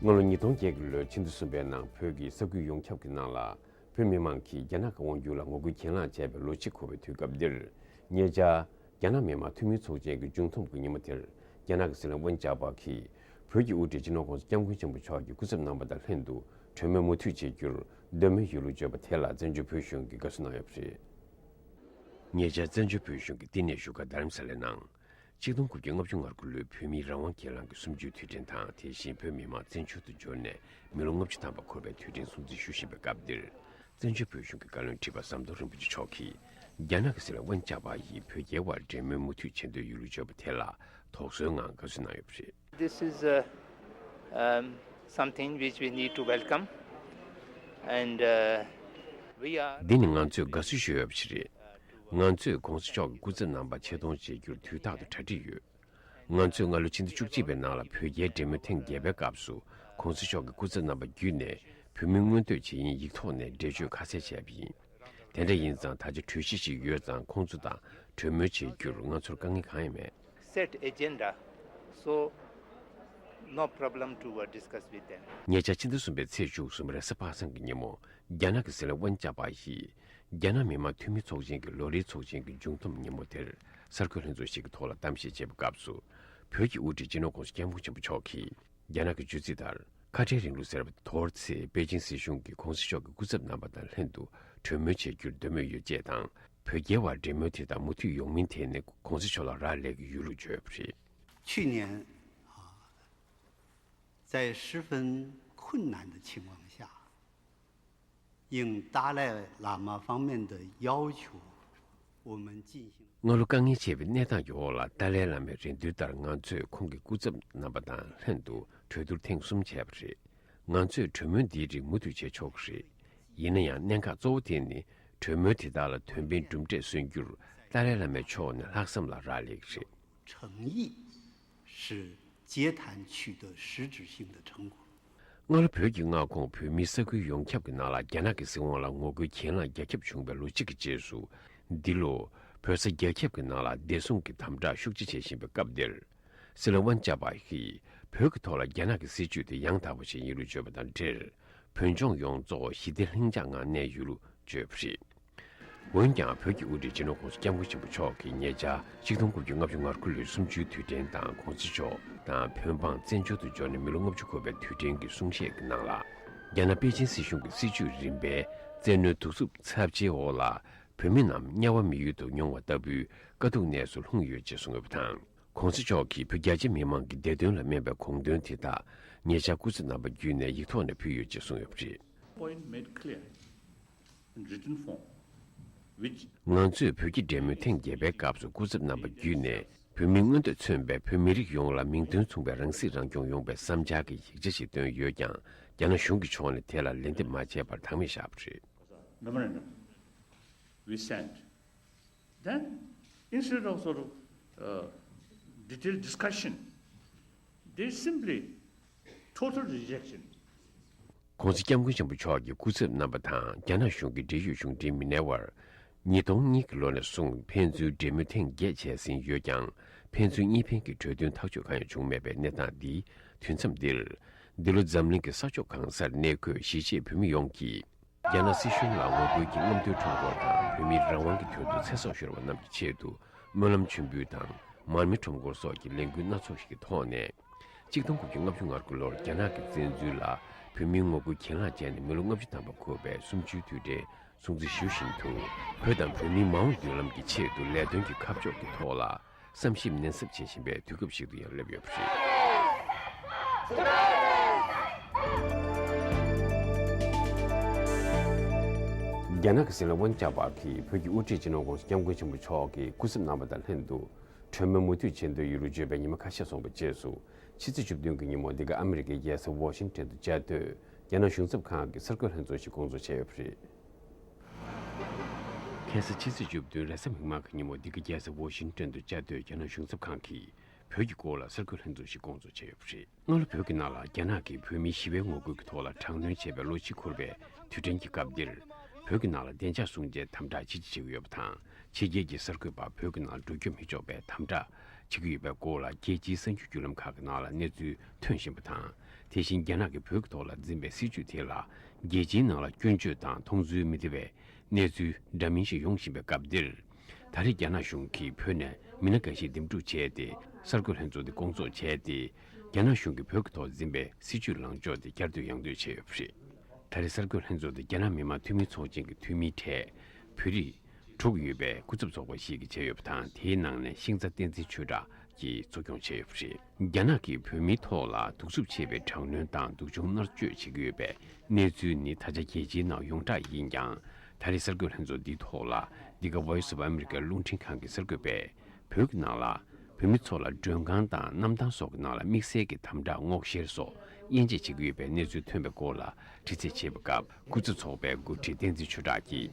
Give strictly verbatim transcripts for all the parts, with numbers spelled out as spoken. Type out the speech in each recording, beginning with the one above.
སྔ་ལོ་ཉིས་སྟོང་བརྒྱད་ཀྱི་ལོའི་ཕྱི་ཟླ་གསུམ་པའི་ནང་བོད་ཀྱི་ས་ཁུལ་ཡོངས་ཁྱབ་ཀྱི་ནང་ལ་བོད་མི་མང་གིས་རྒྱ་ནག་གི་དབང་སྒྱུར་ལ་ངོ་རྒོལ་གྱེན་ལངས་བྱས་པའི་ལོ་གཅིག་འཁོར་བའི་དུས་སྐབས་འདིར། ཉེ་ཆར། རྒྱ་ནག་མི་དམངས་འཐུས་མི་ཚོགས་ཆེན་གྱི་མཇུག་བསྡོམས་ཀྱི་ཉིན་མོ་དེར། རྒྱ་ནག་གི་སྲིད་བློན་ཝུན་ཅཱ་པ་གིས། བོད་ཀྱི་དབུ་ཁྲིད་སྤྱི་ནོར་༸གོང་ས་༸སྐྱབས་མགོན་ཆེན་པོ་མཆོག་གི་སྐུ་ཚབ་རྣམ་པ་དང་ལྷན་དུ་གྲོས་མོལ་མུ་མཐུད་བྱེད་རྒྱུར་འདོད་མོས་ཡོད་ལུགས་བརྗོད་པ་དེ་ལ་བཙན་བྱོལ་བོད་གཞུང་གིས་དགའ་བསུ་གནང་ཡོད་པ་རེད། ཉེ་ཆར་བཙན་བྱོལ་བོད་གཞུང་གི་བསྟི་གནས་བཞུགས་སྒར་རྡ་རམ་ས་ལའི་ནང་། ཆིག་སྟོང་དགུ་བརྒྱ་ལྔ་བཅུ་ང་དགུ་ལོའི་བོད་མིའི་རང་དབང་གྱེན་ལངས་ཀྱི་གསུམ་བཅུའི་དུས་དྲན་དང་། དེ་བཞིན་བོད་མི་མང་བཙན་བྱོལ་དུ་འབྱོར་ནས་མི་ལོ་ལྔ་བཅུ་ཐམ་པ་འཁོར་བའི་དུས་དྲན་སྲུང་བརྩི་ཞུ་བཞིན་པའི་སྐབས་འདིར། བཙན་བྱོལ་བོད་གཞུང་གི་བཀའ་བློན་ཁྲི་པ་ཟམ་གདོང་རིན་པོ་ཆེ་མཆོག་གིས། རྒྱ་ནག་གི་སྲིད་བློན་ཝུན་ཅཱ་པ་ཡིས་བོད་རྒྱའི་དབར་འབྲེལ་མོལ་མུ་མཐུད་བྱེད་འདོད་ཡོད་ལུགས་བརྗོད་པ་དེ་ལ་དོགས་ཟོན་ངང་དགའ་བསུ་གནང་ཡོད་པ་རེད། This is, uh, um, something which we need to welcome, and, uh, we are འདི་ནི་ང་ཚོས་དགའ་བསུ་ཞུ་འོས་པ་ཞིག་རེད། ང་ཚོས་༸གོང་ས་མཆོག་གི་སྐུ་ཚབ་རྣམ་པ་ཆེད་གཏོང་བྱེད་རྒྱུར་དུས་རྟག་ཏུ་གྲ་སྒྲིག་ཡོད། ང་ཚོས་སྔ་ལོ་ཕྱི་ཟླ་བཅུ་གཅིག་པའི་ནང་ལ་བོད་རྒྱའི་འབྲེལ་མོལ་ཐེངས་བརྒྱད་པའི་སྐབས་སུ་༸གོང་ས་མཆོག་གི་སྐུ་ཚབ་རྣམ་པ་བརྒྱུད་ནས་བོད་མིའི་མངོན་འདོད་ཇི་ཡིན་ཡིག་ཐོག་ནས་འགྲེལ་བརྗོད་ཁ་གསལ་བྱས་པ་ཡིན། དེ་འདྲ་ཡིན་ཙང་ད་ཆ་གྲོས་གཞི་ཞིག་ཡོད་ཙང་ཁོང་ཚོ་དང་གྲོས་མོལ་བྱེད་རྒྱུར་ང་ཚོར་དཀའ་ངལ་གང་ཡང་མེད། Set agenda, so no problem to, uh, discuss with them. ཉེ་ཆར་ཕྱི་ཟླ་གསུམ་པའི་ཚེས་བཅུ་གསུམ་རེས་གཟའ་པ་སངས་ཀྱི་ཉིན་མོ། རྒྱ་ནག་གི་སྲིད་བློན་ཝུན་ཅཱ་པ་ཡིས། རྒྱ་ནག་མི་དམངས་འཐུས་མི་ཚོགས་ཆེན་གྱི་ལོ་རེའི་ཚོགས་ཆེན་གྱི་མཇུག་བསྡོམས་ཉིན་མོ་དེར། གསར་འགོད་ལྷན་ཚོགས་ཤིག་གི་ཐོག་ལ་གཏམ་བཤད་བྱེད་པའི་སྐབས་སུ། བོད་ཀྱི་དབུ་ཁྲིད་སྤྱི་ནོར་༸གོང་ས་༸སྐྱབས་མགོན་ཆེན་པོ་མཆོག་གིས། རྒྱ་ནག་གི་བརྗོད་ཚིག་ལྟར། ཁ་བྲལ་རིང་ལུགས་ཟེར་བ་དེ་དོར་ཚེ། པེ་ཅིང་སྲིད་གཞུང་གིས་༸གོང་ས་མཆོག་གི་སྐུ་ཚབ་རྣམ་པ་དང་ལྷན་དུ་གྲོས་མོལ་བྱེད་རྒྱུར་འདོད་མོས་ཡོད་ཅེས་དང་། བོད་རྒྱའི་དབར་འབྲེལ་མོལ་དེ་དག་མུ་མཐུད་ཡོང་མིན་ཐད་ནས་༸གོང་ས་མཆོག་ལ་རག་ལས་ཀྱི་ཡོད་ལུགས་བརྗོད་ཡོད་པ་རེད། 去年啊，在十分困难的情况下，应达赖喇嘛方面的要求，我们进行 སྔ་ལོ་དཀའ་ངལ་ཆེ་བའི་གནས་སྟངས་ཀྱི་འོག་ལ། ཏཱ་ལའི་བླ་མའི་རེ་འདུན་ལྟར། ང་ཚོས་ཁོང་གི་སྐུ་ཚབ་རྣམ་པ་དང་ལྷན་དུ་གྲོས་བསྡུར་ཐེངས་གསུམ་བྱས་པ་རེད། ང་ཚོས་གྲོས་མོལ་འདིའི་རིགས་མུ་མཐུད་བྱེད་ཆོག་གི་རེད། ཡིན་ན་ཡང་གནད་འགག་གཙོ་བོ་དེ་ནི། གྲོས་མོལ་དེ་དག་ལ་དོན་ཕན་གྲུབ་འབྲས་སོན་རྒྱུར་ཏཱ་ལའི་བླ་མའི་ཕྱོགས་ནས་ལྷག་བསམ་ལ་རག་ལས་ཀྱི་རེད། 诚意，是结谈取得实质性的成果。 སྔ་ལོ་བོད་ཀྱི་མངའ་ཁོངས་བོད་མིའི་ས་ཁུལ་ཡོངས་ཁྱབ་ཀྱི་ནང་ལ་རྒྱ་ནག་གི་སྲིད་དབང་ལ་ངོ་རྒོལ་གྱེན་ལངས་རྒྱ་ཁྱབ་བྱུང་བའི་ལོ་གཅིག་གི་རྗེས་སུ། འདི་ལོ། བོད་ས་རྒྱ་ཁྱབ་ཀྱི་ནང་ལ་བདེ་སྲུང་གི་དམ་དྲག་ཤུགས་ཆེ་བྱེད་བཞིན་པའི་སྐབས་འདིར། སྲིད་བློན་ཝུན་ཅཱ་པ་གིས་བོད་ཀྱི་ཐོག་ལ་རྒྱ་ནག་གི་སྲིད་ཇུས་དེ་ཡང་དག་པ་ཞིག་ཡིན་ལུགས་བརྗོད་པ་དང་འབྲེལ། བོད་ལྗོངས་ཡོངས་རྫོགས་ཞི་བདེ་ལྷིང་འཇགས་ངང་གནས་ཡོད་ལུགས་བརྗོད་པ་རེད། འོན་ཀྱང་། བོད་ཀྱི་དབུ་ཁྲིད་སྤྱི་ནོར་༸གོང་ས་༸སྐྱབས་མགོན་ཆེན་པོ་མཆོག་གིས་ཉེ་ཆར་ཆིག་སྟོང་དགུ་བརྒྱ་ལྔ་བཅུ་ང་དགུ་ལོའི་གསུམ་བཅུའི་དུས་དྲན་དང་། ༸གོང་ས་མཆོག་དང་བོད་འབངས་བཙན་བྱོལ་དུ་འབྱོར་ནས་མི་ལོ་ལྔ་བཅུ་འཁོར་བའི་དུས་དྲན་གྱི་གསུང་བཤད་ཀྱི་ནང་ལ། རྒྱ་ནག་པེ་ཅིན་སྲིད་གཞུང་གི་སྲིད་བྱུས་རིམ་པའི་བཙན་གནོན་གདུག་རྩུབ་ཚབས་ཆེའི་འོག་ལ། བོད་མི་རྣམས་དམྱལ་བ་མི་ཡུལ་དུ་མྱོང་བ་ལྟ་བུའི་དཀའ་སྡུག་གནས་སུ་ལྷུང་ཡོད་ཅེས་གསུངས་ཡོད་པ་དང་། ༸གོང་ས་མཆོག་གིས་བོད་རྒྱ་ཆེ་མི་མང་གི་བདེ་དོན་ལ་སྨན་པའི་དགོངས་དོན་དེ་དག་ཉེ་ཆར་སྐུ་ཚབ་རྣམ་པ་བརྒྱུད་ནས་ཡིག་ཐོག་ནས་ཕུལ་ཡོད་ཅེས་གསུངས་ཡོད་པ་རེད། Point made clear in written form, which ང་ཚོས་བོད་ཀྱི་འབྲེལ་མོལ་ཐེངས་བརྒྱད་པའི་སྐབས་སུ་སྐུ་ཚབ་རྣམ་པ་བརྒྱུད་ནས་བོད་མིའི་མངོན་འདོད་མཚོན་པའི་བོད་མི་རིགས་ཡོངས་ལ་མིང་དོན་མཚུངས་པའི་རང་སྲིད་རང་སྐྱོང་ཡོང་བའི་བསམ་འཆར་གྱི་ཡིག་ཆ་ཞིག་བཏོན་ཡོད་ཀྱང་། རྒྱ་ནག་གཞུང་གི་ཕྱོགས་ནས་དེ་ལ་ལན་འདེབས་མ་བྱས་པར་བདག་མེད་བཞག་པ་རེད། Memorandum we sent. Then, instead of sort of, uh, detailed discussion, they simply total rejection. ༸གོང་ས་༸སྐྱབས་མགོན་ཆེན་པོ་མཆོག་གི་སྐུ་ཚབ་རྣམ་པ་དང་རྒྱ་ནག་གཞུང་གི་འབྲེལ་ཡོད་གཞུང་འབྲེལ་མི་སྣའི་དབར། ཉིས་སྟོང་གཉིས་ཀྱི་ལོ་ནས་བཟུང་ཕན་ཚུན་འབྲེལ་མོལ་ཐེངས་བརྒྱད་བྱས་ཟིན་ཡོད་ཀྱང་། ཕན་ཚུན་གཉིས་ཕན་གྱི་གྲོས་མཐུན་ཐག་གཅོད་གང་ཡང་བྱུང་མེད་པའི་གནས་སྟངས་འདིའི་དུས་མཚམས་འདིར། འདི་ལོ་འཛམ་གླིང་གི་ས་ཕྱོགས་གང་སར་གནས་འཁོད་གཞིས་བྱེས་བོད་མི་ཡོངས་ཀྱིས། རྒྱ་ནག་སྲིད་གཞུང་ལ་ངོ་རྒོལ་གྱི་རྔམ་སྟོན་ཁྲོམ་སྐོར་དང་། བོད་མིའི་རང་དབང་གི་དོན་དུ་ཚེ་སྲོག་ཤོར་བ་རྣམས་ཀྱི་ཆེད་དུ་སྨོན་ལམ་མཆོད་འབུལ་དང་མར་མེ་ཁྲོམ་སྐོར་སོགས་ཀྱི་ལས་འགུལ་སྣ་ཚོགས་ཤིག་གི་ཐོག་ནས། ཆིག་སྟོང་དགུ་བརྒྱ་ལྔ་བཅུ་ང་དགུ་ལོར་རྒྱ་ནག་གི་བཙན་འཛུལ་ལ་བོད་མིའི་ངོ་རྒོལ་གྱེན་ལངས་བྱས་ནས་མི་ལོ་ལྔ་བཅུ་ཐམ་པ་འཁོར་བའི་གསུམ་བཅུའི་དུས་དྲན་སྲུང་བརྩི་ཞུ་བཞིན་དུ། བོད་དང་བོད་མིའི་མ་འོངས་མདུན་ལམ་གྱི་ཆེད་དུ་ལས་དོན་གྱི་ཁ་ཕྱོགས་ཀྱི་ཐོག་ལ། བསམ་ཞིབ་ནན་གསབ་བྱེད་བཞིན་པའི་དུས་སྐབས་ཤིག་ཏུ་ཡང་སླེབས་ཡོད་པ་རེད། རྒྱ་ནག་གི་སྲིད་བློན་ཝུན་ཅཱ་པ་གིས་བོད་ཀྱི་དབུ་ཁྲིད་སྤྱི་ནོར་༸གོང་ས་༸སྐྱབས་མགོན་ཆེན་པོ་མཆོག་གི་སྐུ་ཚབ་རྣམ་པ་དང་ལྷན་དུ་གྲོས་མོལ་མུ་མཐུད་བྱེད་འདོད་ཡོད་ལུགས་བརྗོད་པའི་ཉི་མ་ཁ་ཤས་སོང་བའི་རྗེས་སུ། ཕྱི་ཚེས་བཅུ་བདུན་གྱི་ཉིན་མོ་འདི་ག་ཨ་མི་རི་ཀའི་རྒྱལ་ས་ཝོ་ཤིང་ཊོན་དུ་བཅའ་སྡོད་རྒྱ་ནག་གཞུང་ཚབ་ཁང་གི་གསར་འགོད་ལྷན་ཚོགས་ཤིག་བསྐོང་ཚོགས་བྱས་ཡོད་པ་རེད། ཁ་སང་ཕྱི་ཚེས་བཅུ་བདུན་རེས་གཟའ་མིག་དམར་གྱི་ཉིན་མོ་འདི་ག་རྒྱལ་ས་ཝོ་ཤིང་ཊོན་དུ་བཅའ་སྡོད་རྒྱ་ནག་གཞུང་ཚབ་ཁང་གིས་བོད་ཀྱི་སྐོར་ལ་གསར་འགོད་ལྷན་ཚོགས་ཤིག་བསྐོང་ཚོགས་བྱས་ཡོད་པ་རེད། སྔ་ལོ་བོད་ཀྱི་ནང་ལ་རྒྱ་ནག་གིས་བོད་མིའི་ཞི་བའི་ངོ་རྒོལ་གྱི་ཐོག་ལ་དྲག་གནོན་བྱས་པའི་ལོ་གཅིག་འཁོར་བའི་དུས་དྲན་གྱི་སྐབས་འདིར། བོད་ཀྱི་ནང་ལ་བདེ་འཇགས་སྲུང་བརྩིའི་དམ་དྲག་ཇི་ཆེ་བྱེད་ཀྱི་ཡོད་པ་དང་། ཕྱི་རྒྱལ་གྱི་གསར་འགོད་པ་བོད་ཀྱི་ནང་འགྲོ་སྐྱོད་མི་ཆོག་པའི་དམ་དྲག་བྱེད་ཀྱི་ཡོད་པའི་སྐོར་ལ་རྒྱལ་སྤྱིའི་གསར་འགྱུར་བརྒྱུད་ལམ་ཁག་གི་ནང་ལ་གནས་ཚུལ་ཐོན་བཞིན་པ་དང་ དེ་བཞིན་རྒྱ་ནག་གིས་བོད་ཀྱི་ཐོག་ལ་འཛིན་པའི་སྲིད་བྱུས་དེ་ལ་རྒྱལ་སྤྱིའི་ནང་ལ་སྐྱོན་བརྗོད་དང་མཐོང་ཚུལ་མི་བདེ་བའི་གནས་ཚུལ་འདྲ་མིན་ཞིག་ཡོང་བཞིན་པའི་སྐབས་འདིར། ད་རེས་རྒྱ་ནག་གཞུང་གིས་བོད་ནས་མི་སྣ་འགའ་ཞིག་འདེམས་སྒྲུག་བྱས་ཏེ། གསར་འགོད་ལྷན་ཚོགས་འདི་སྐོང་ཚོགས་བྱས་ཏེ། རྒྱ་ནག་གཞུང་གིས་བོད་ཀྱི་ཐོག་འཛིན་པའི་སྲིད་བྱུས་ལངས་ཕྱོགས་དེ་བསྐྱར་ཟློས་ཡང་ཟློས་བྱས་ཡོད་པ་རེད། ད་རེས་གསར་འགོད་ལྷན་ཚོགས་དེ་རྒྱ་ནག་མི་དམངས་འཐུས་མི་ཚོགས་ཆེན་གྱི་འཐུས་མིའི་གྲས་བོད་རིགས་དྲུག་ཡོད་པའི་སྐུ་ཚབ་ཚོགས་པ་ཞིག་གིས་བྱས་ཡོད་པ་དང་། དེའི་ནང་ནས་ཤིང་རྩ་བསྟན་འཛིན་ཆོས་གྲགས་ཀྱིས་གཙོ་སྐྱོང་བྱས་ཡོད་པ་རེད། རྒྱ་ནག་གིས་བོད་མིའི་ཐོག་ལ་གདུག་རྩུབ་ཆེ་བའི་དྲག་གནོན་དང་སྡུག་སྦྱོང་མནར་གཅོད་བྱེད་ཀྱི་ཡོད་པའི་གནས་ཚུལ་ནི་ད་ཆ་རྒྱལ་སྤྱིའི་ནང་ཡོངས་གྲགས་ཡིན་ཀྱང་། ད་རེས་གསར་འགོད་ལྷན་ཚོགས་འདིའི་ཐོག་ལ་འདི་ག་Voice of America རླུང་འཕྲིན་ཁང་གི་གསར་འགོད་པས། བོད་ཀྱི་ནང་ལ་བོད་མི་ཚོ་ལ་མགྲོན་ཁང་དང་གནམ་ཐང་སོགས་ཀྱི་ནང་ལ་དམིགས་བསལ་གྱི་དམ་དྲག་སྔོག་བཤེར་སོགས་དབྱེ་འབྱེད་བྱེད་ཀྱི་ཡོད་པའི་གནས་ཚུལ་ཐོན་པའི་སྐོར་ལ་དྲི་རྩད་བྱས་པའི་སྐབས། སྐུ་ཚབ་ཚོགས་པའི་འགོ་ཁྲིད་བསྟན་འཛིན་ཆོས་གྲགས་ཀྱིས།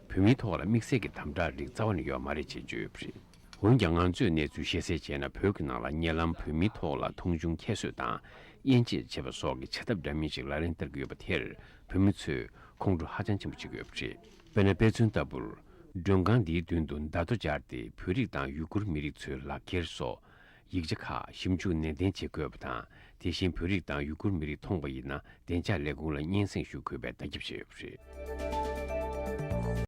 བོད་མིའི་ཐོག་ལ་དམིགས་བསལ་གྱི་དམ་དྲག་རིགས་རྩ་བ་ནས་ཡོད་མ་རེད་ཅེས་བརྗོད་ཡོད་པ་རེད། འོན་ཀྱང་། ང་ཚོས་གནས་ཚུལ་ཤེས་གསལ་བྱས་ན། བོད་ཀྱི་ནང་ལ་ཉེ་ལམ་བོད་མིའི་ཐོག་ལ་མཐོང་ཆུང་ཁྱད་གསོད་དང་དབྱེ་འབྱེད་བྱེད་པ་སོགས་ཀྱི་བྱ་ཐབས་འདྲ་མིན་ཞིག་ལག་ལེན་བསྟར་གྱི་ཡོད་པ་དེར། བོད་མི་ཚོས་ཁོང་ཁྲོ་ཧ་ཅང་ཆེན་པོ་བྱེད་ཀྱི་ཡོད་པ་རེད། དཔེར་ན། དཔེ་མཚོན་ལྟ་བུར། མགྲོན་ཁང་འདིའི་མདུན་དུ་མདའ་ཐོ་སྦྱར་ཏེ། བོད་རིགས་དང་ཡུ་གུར་མི་རིགས་ཚོའི་ལག་འཁྱེར་སོགས་ཡིག་ཆ་ཁག་ཞིབ་འཇུག་ནན་ཏན་བྱེད་དགོས་པ་དང་། དེ་བཞིན་བོད་རིགས་དང་ཡུ་གུར་མི་རིགས་མཐོང་བ་ཡིན་ན། བདེ་འཇགས་ལས་ཁུངས་ལ་སྙན་སེང་ཞུ་དགོས་པའི་བརྡ་ཁྱབ་བྱས་ཡོད་པ་རེད།